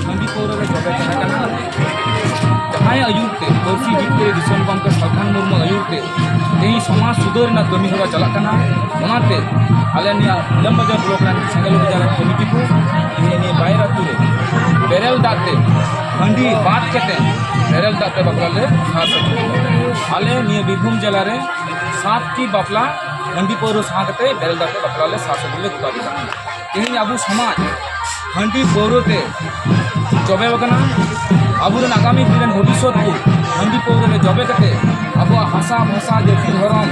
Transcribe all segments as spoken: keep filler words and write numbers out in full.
ᱦᱟᱺᱰᱤ ᱯᱟᱹᱣᱨᱟᱹ ᱨᱮ ᱡᱚᱵᱮ ᱛᱟᱦᱮᱸ ᱠᱟᱱᱟ᱾ ᱡᱟᱦᱟᱸᱭᱟᱜ ᱟᱹᱭᱩᱨ ᱛᱮ, ᱯᱟᱹᱨᱥᱤ ᱡᱤᱛᱠᱟᱹᱨᱤ ᱫᱤᱥᱚᱢ ᱜᱚᱢᱠᱮ ᱥᱟᱞᱠᱷᱟᱱ ᱢᱩᱨᱢᱩ ᱟᱹᱭᱩᱨ ᱛᱮ ᱛᱮᱦᱮᱧ ᱥᱚᱢᱟᱡᱽ ᱥᱩᱫᱷᱟᱹᱨ ᱨᱮᱱᱟᱜ ᱠᱟᱹᱢᱤ ᱦᱚᱨᱟ ᱪᱟᱞᱟᱜ ᱠᱟᱱᱟ᱾ ᱚᱱᱟᱛᱮ ᱟᱞᱮ ᱱᱤᱭᱟᱹ ᱤᱞᱟᱢᱵᱟᱡᱟᱨ ᱵᱞᱚᱠ ᱨᱮᱱ ᱥᱮᱸᱜᱮᱞ ᱚᱵᱷᱤᱡᱟᱱ ᱨᱮᱱ ᱠᱚᱢᱤᱴᱤ ᱠᱚ ᱛᱮᱦᱮᱧ ᱱᱤᱭᱟᱹ ᱵᱟᱭᱨ ᱟᱹᱛᱩ ᱨᱮ ᱵᱮᱨᱮᱞ ᱫᱟᱜ ᱛᱮ, ᱦᱟᱺᱰᱤ ᱵᱟᱫ ᱠᱟᱛᱮ ᱵᱮᱨᱮᱞ ᱫᱟᱜ ᱛᱮ ᱵᱟᱯᱞᱟ ᱞᱮ ᱥᱟᱨ ᱥᱟᱹᱜᱩᱱ ᱠᱮᱫᱟ᱾ ᱟᱞᱮ ᱱᱤᱭᱟᱹ ᱵᱤᱨᱵᱷᱩᱢ ᱡᱮᱞᱟ ᱨᱮ ᱥᱟᱛ ᱴᱤ ᱵᱟᱯᱞᱟ ᱦᱟᱺᱰᱤ ᱯᱟᱹᱣᱨᱟᱹ ᱥᱟᱶ ᱠᱟᱛᱮ ᱵᱮᱨᱮᱞ ᱫᱟᱜ ᱛᱮ ᱵᱟᱯᱞᱟ ᱞᱮ ᱥᱟᱨ ᱥᱟᱹᱜᱩᱱ ᱞᱮ ᱠᱚᱨᱟᱣ ᱠᱮᱫᱟ᱾ ᱛᱮᱦᱮᱧ ᱟᱵᱚ ᱥᱚᱢᱟᱡᱽ ᱦᱟᱺᱰᱤ ᱯᱟᱹᱣᱨᱟᱹ ᱛᱮ ᱡᱚᱵᱮ ᱟᱠᱟᱱᱟ᱾ ᱟᱵᱚᱨᱮᱱ ᱟᱜᱟᱢᱤ ᱫᱤᱱ ᱨᱮᱱ ᱵᱷᱚᱵᱤᱥᱥᱚᱛ ᱠᱚ ᱦᱟᱺᱰᱤ ᱯᱟᱹᱣᱨᱟᱹ ᱨᱮ ᱡᱚᱵᱮ ᱠᱟᱛᱮ ᱟᱵᱚᱣᱟᱜ ᱦᱟᱥᱟ ᱵᱷᱟᱥᱟ, ᱡᱟᱹᱛᱤ, ᱫᱷᱚᱨᱚᱢ,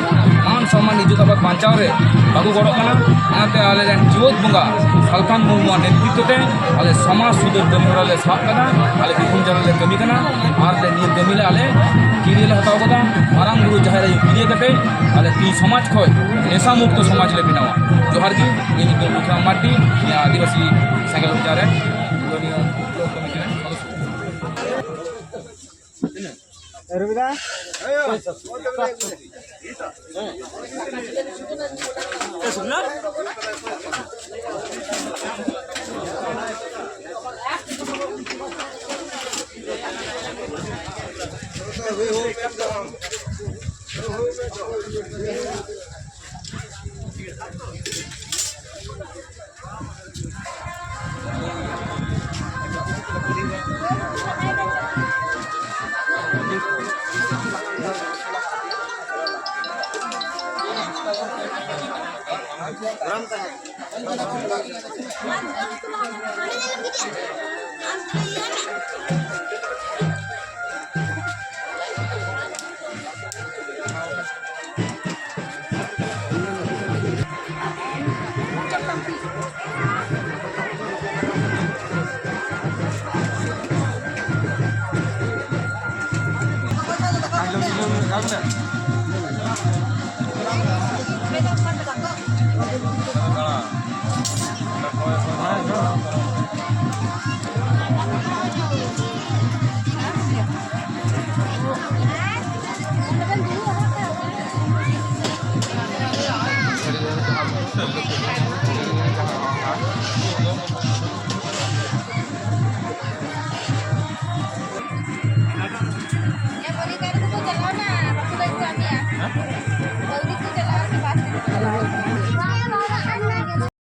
ᱢᱟᱱ ᱥᱚᱱᱢᱟᱱ, ᱤᱡᱽᱡᱚᱛ ᱟᱵᱟᱫ ᱵᱟᱧᱪᱟᱣ ᱨᱮ ᱵᱟᱠᱚ ᱜᱚᱲᱚᱜ ᱠᱟᱱᱟ᱾ ᱚᱱᱟᱛᱮ ᱟᱞᱮ ᱨᱮᱱ ᱡᱤᱣᱮᱫ ᱵᱚᱸᱜᱟ ᱥᱟᱞᱠᱷᱟᱱ ᱢᱩᱨᱢᱩᱣᱟᱜ ᱱᱮᱛᱨᱤᱛᱵ ᱛᱮ ᱟᱞᱮ ᱥᱚᱢᱟᱡᱽ ᱥᱩᱫᱷᱟᱹᱨ ᱠᱟᱹᱢᱤ ᱦᱚᱨᱟ ᱞᱮ ᱥᱟᱵ ᱠᱟᱫᱟ᱾ ᱟᱞᱮ ᱵᱤᱨᱵᱷᱩᱢ ᱡᱮᱞᱟ ᱨᱮᱞᱮ ᱠᱟᱹᱢᱤ ᱠᱟᱱᱟ ᱟᱨ ᱞᱮ ᱱᱤᱭᱟᱹ ᱠᱟᱹᱢᱤ ᱞᱮ ᱟᱞᱮ ᱠᱤᱨᱭᱟᱹ ᱞᱮ ᱦᱟᱛᱟᱣ ᱠᱟᱫᱟ᱾ ᱢᱟᱨᱟᱝ ᱵᱩᱨᱩ ᱡᱟᱦᱮᱨ ᱟᱭᱳ ᱠᱤᱨᱭᱟᱹ ᱠᱟᱛᱮ ᱟᱞᱮ ᱛᱤ ᱥᱚᱢᱟᱡᱽ ᱠᱷᱚᱡ ᱱᱮᱥᱟ ᱢᱩᱠᱛᱚ ᱥᱚᱢᱟᱡᱽ ᱞᱮ ᱵᱮᱱᱟᱣᱟ᱾ ᱡᱚᱦᱟᱨ ᱜᱮ, ᱤᱧ ᱫᱚ ᱞᱩᱠᱷᱨᱟᱢ ᱢᱟᱨᱰᱤ, ᱱᱤᱭᱟᱹ ᱟᱹᱫᱤᱵᱟᱹᱥᱤ ᱥᱮᱸᱜᱮᱞ ᱚᱵᱷᱤᱡᱟᱱ ᱨᱮ ᱯᱩᱨᱟᱹ ᱱᱤᱭᱟᱹ ᱵᱞᱚᱠ ᱠᱚᱢᱤᱴᱤ ᱨᱮᱱ ᱥᱚᱫᱚᱥᱥᱚ᱾ ᱨᱚᱵᱤᱫᱟ?